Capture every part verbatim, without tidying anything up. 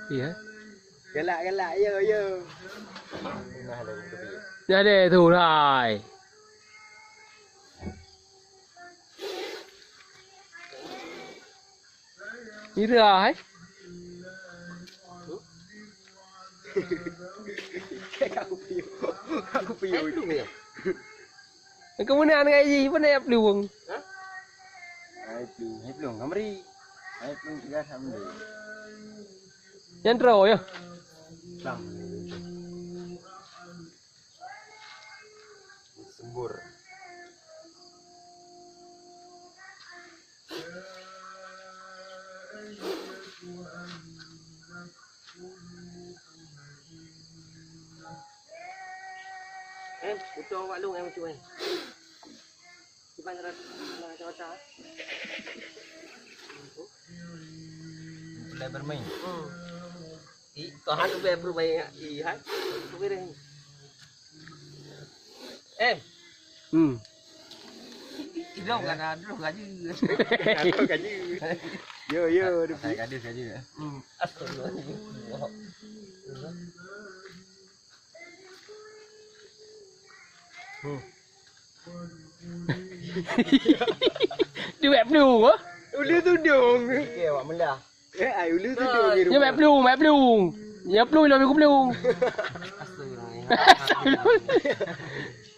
Iya. Galak, galak, yo, yo. Nah, ada tu, hai. Ira, hai. Aku piu. Aku piu. Keumeunaan ngai jih, pane plueng? Hah? Hai plueng, hai plueng, kamri. Hai plueng tiga sambil. Nyang tro ya. Bang. Sembur. Eh, betul awak long eh, betul eh. Bukan rat-, rat-, rat-, rat-, Mulai bermain. Hmm. Ih, kau hadu be bermain. Ih, hai. Kau kira ni. Em. Hmm. Idong kan ada gaji. Ada gaji. Yo, yo, ada gaji, gaji. Hmm. Astagfirullah. Hmm. Dia buat flu ke? Ulu tudong. Okey, awak melah. Eh, ai ulu tudong. Dia buat flu, buat flu. Dia flu, dia flu. Astagfirullah.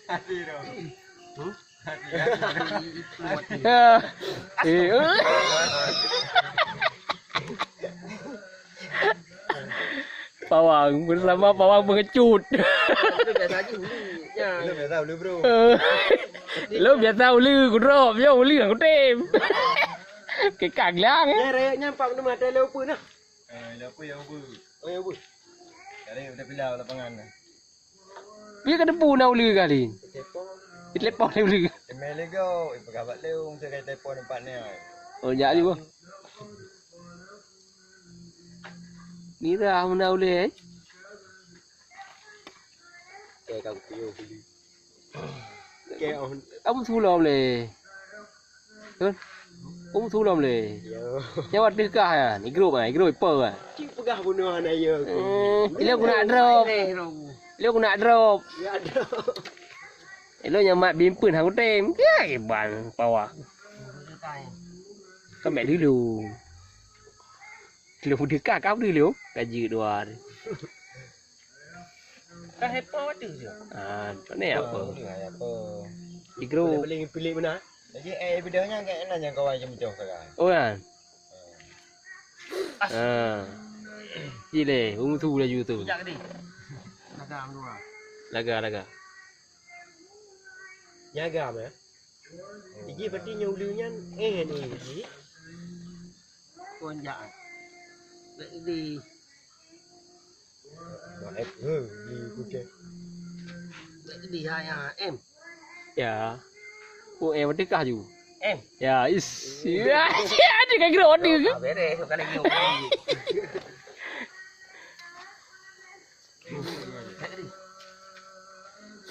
Hati dong. Hmm? Hati, hati. Eh, eh. Pawang bersama pawang pengecut. Lu biasa aja ulu. Ya. Lu biasa ulu, bro. Lu biasa ulu, ku drop, yo ulu aku tim. Kekang lang. Ya, raya nyampak nama ada lupa nah. Eh, lupa ya, lupa. Oh, ya, lupa. Kali udah pilau lapangan. Piye ka teupeu na uleue kali? Telepon. Telepon lé uleue. Teumé lé go, ipeugah bak lé, "Ung, saya telepon empat ni." Oh, jak lé boh. Nira meunan ulée, eh? Oke, kau piu beli. Oke, on. Kamu sulom lé. Tun. Kamu sulom lé. Yo. Nyawa teuka ya, ni grup ah, grup ipo ah. Cik peugah bunoe hana yo. Eh, ilo guna drop. Ilo guna drop. Ya drop. Ilo nyamat bimpeun hang tem. Ya iban pawa. Kami dulu. Ilo deka kau dulu. Kaji dua hari. Kan hepa tu je. Ah, mana apa? Boleh lah, apa? Di grup. Boleh pilih mana? Jadi, eh, bidangnya kayak mana yang kawan macam tu sekarang? Oh, kan? Ah. Ile, ung tu laju tu. Sekejap tadi. Laga, dua. Laga, laga. Nyaga, ya? Iji berarti nyoe uleue nyan, eh, ni, iji. Kon jak. Bek di. Maet, he, di kucing. Bek di, ha, ya, em. Ya. Oh, eh, merdeka ju. Em. Ya, is. Ya, ada kan kira order ke? Ah, beres, bukan lagi.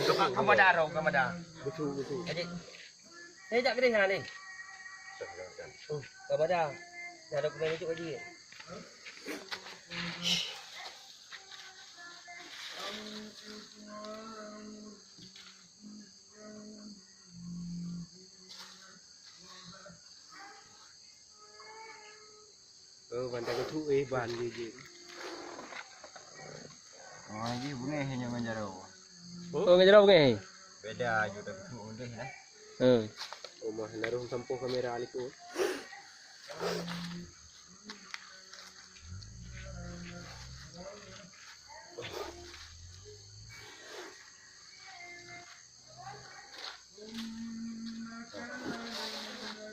Kamu ada arong, kamu ada. Betul, betul. Jadi, saya jak kedai sana ni. Kamu ada. Dah ada kembali masuk lagi. Oh, ban takeuthuek ban jih jih. Oh, jih beungéh nyoe ngon jaroe. Oh, ngon jaroe beungéh? Beda, jih takeuthuek udeh lah. Hmm. Oh, mah, na rhom sampoe kamera likot.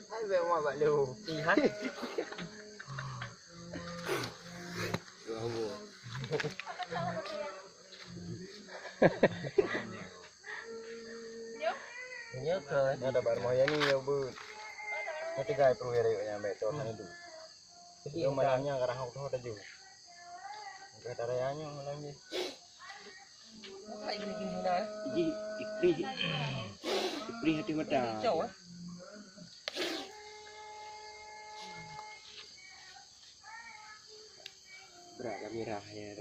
Hai, bèk mak bak lu. Ih, hai. Nyoe keuh. Ada Bar Mahyani ya, Bu. Nanti gai peruwira yuk nyampe tu, kan itu. Jadi, malamnya karena aku tahu tadi. Enggak ada rayanya malam ni. Ji, iprih, iprih hati mata. Agak mirah ya.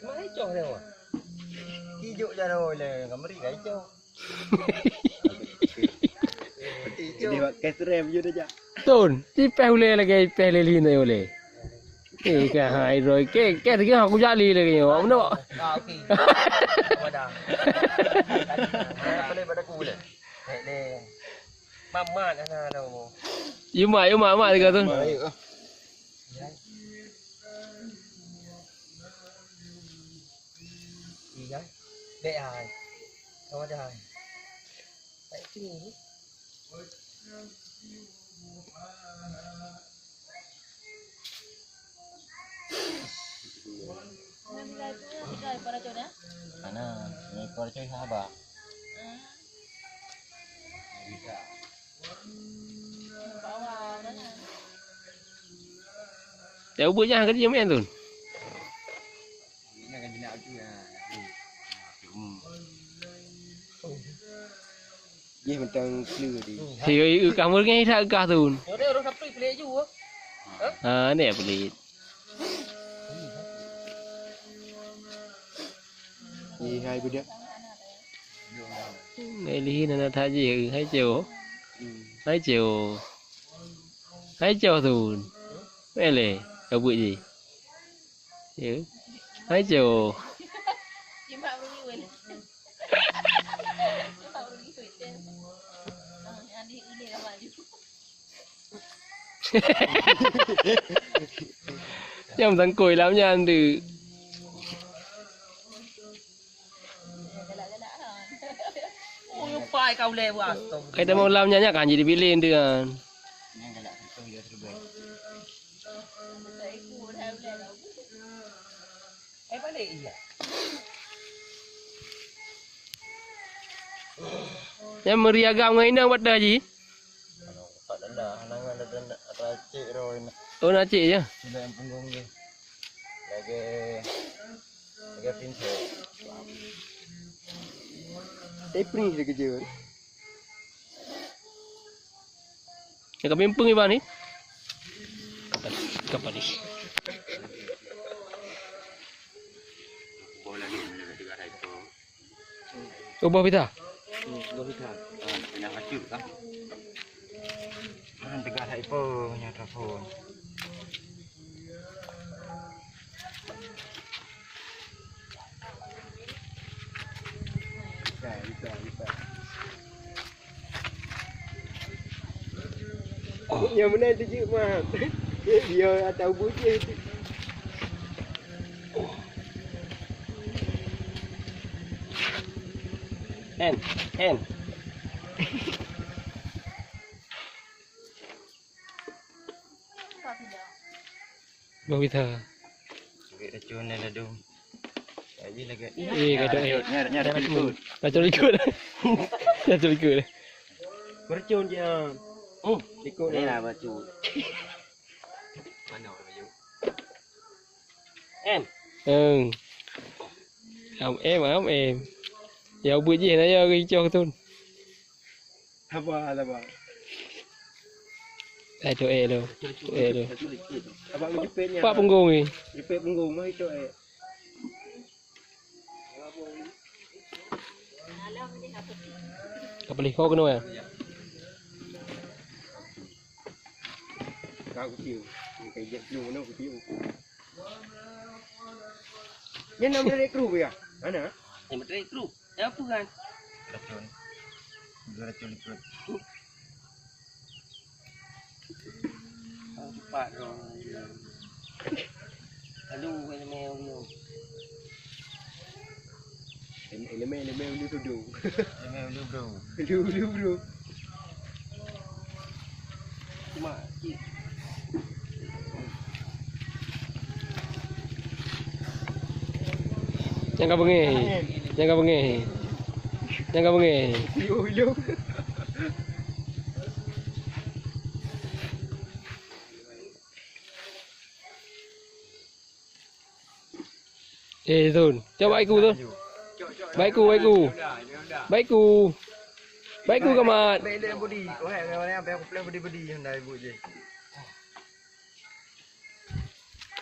Mana icok dia, Wak? Kijok jaroe le, kamari ka icok. Icok. Dia buat cash rem je dah, Jak. Tun, ipeh ulèe lagèe ipeh lé lhi na ulèe. Eh, ka hai roi. Ke, ke, ke, aku jali lagi. Awak mana, Wak? Ah, okey. Wadah. Boleh pada aku boleh? Baik deh. Mamat ana lo. Yuma, yuma, mak tiga tu. Baik, ah. Iya. Baik ai. Kau ada ai. Baik sini. Mana? Ni kau cuy haba. Dah ubah jangan kerja main tu. Jih mantong keu di. Hei, hei, hei, kamu ngai that kah tu. Ha, ni pelit. Ih, hai budak. Ngai lihin anak that jih, hai cio. Hmm. Hai cio. Hai cio tu. Mele, kabut jih. Ya. Hai cio. Nyam sangkoi lam nyan tu. Oh, lupa kau le, wah. Kai tamong lam nyan, nyan kan jadi bilin tu kan. Ai balik iya. Nyang meuri agam ngon inong pat dah, Ji? Pat dah, hanang ada, ada cek roh ini. Oh, na cek je? Sudah yang punggung je. Lagi, lagi pintu. Tapi perih dia kerja. Nyang ka pimpeng iban ni. Kapal, kapal ni. Ubah pita. Hmm, ubah pita. Ah, pernah masuk kan? Ah, tegak tak ipo punya telepon. Bisa, bisa, bisa. Nyang meunan tu jeuet, Mak. Dia atau bujih tu. En, en. Bah bisa. Ambil racun dan ladung. Lagi, lagi. Eh, gadoh, eh. Nyar, nyar, nyar, racun ikut. Racun ikut. Racun ikut. Beracun dia. Oh, ikut ni lah beracun. Mana orang bayu? Em. Em. Am em, am em. Ya buet jih na ya ricoh tu. Haba, haba. Eh, tu eh tu. Tu eh tu. Abang jepitnya. Pak punggung ni. Jepit punggung mah itu eh. Ka palih kau keunoe ya? Ka kutiu. Ka ijak flu mana kutiu. Nyan nama dari kru ya? Mana? Nama dari kru. Ya apa kan? Racun. Dua racun likot. Cepat dong. Aduh, elemen ulio. Elemen, elemen ulio tu dong. Elemen ulio bro. Ulio, ulio bro. Cuma cik. Nyang ka beungéh. Nyang ka beungéh. Nyang ka beungéh. Yo, yo. Eh, Zon. Cok bak iku tu. Bak iku, bak iku. Bak iku. Bak iku kamat. Baik dia budi. Wahai orang-orang yang aku pelan budi-budi yang dah ibu je.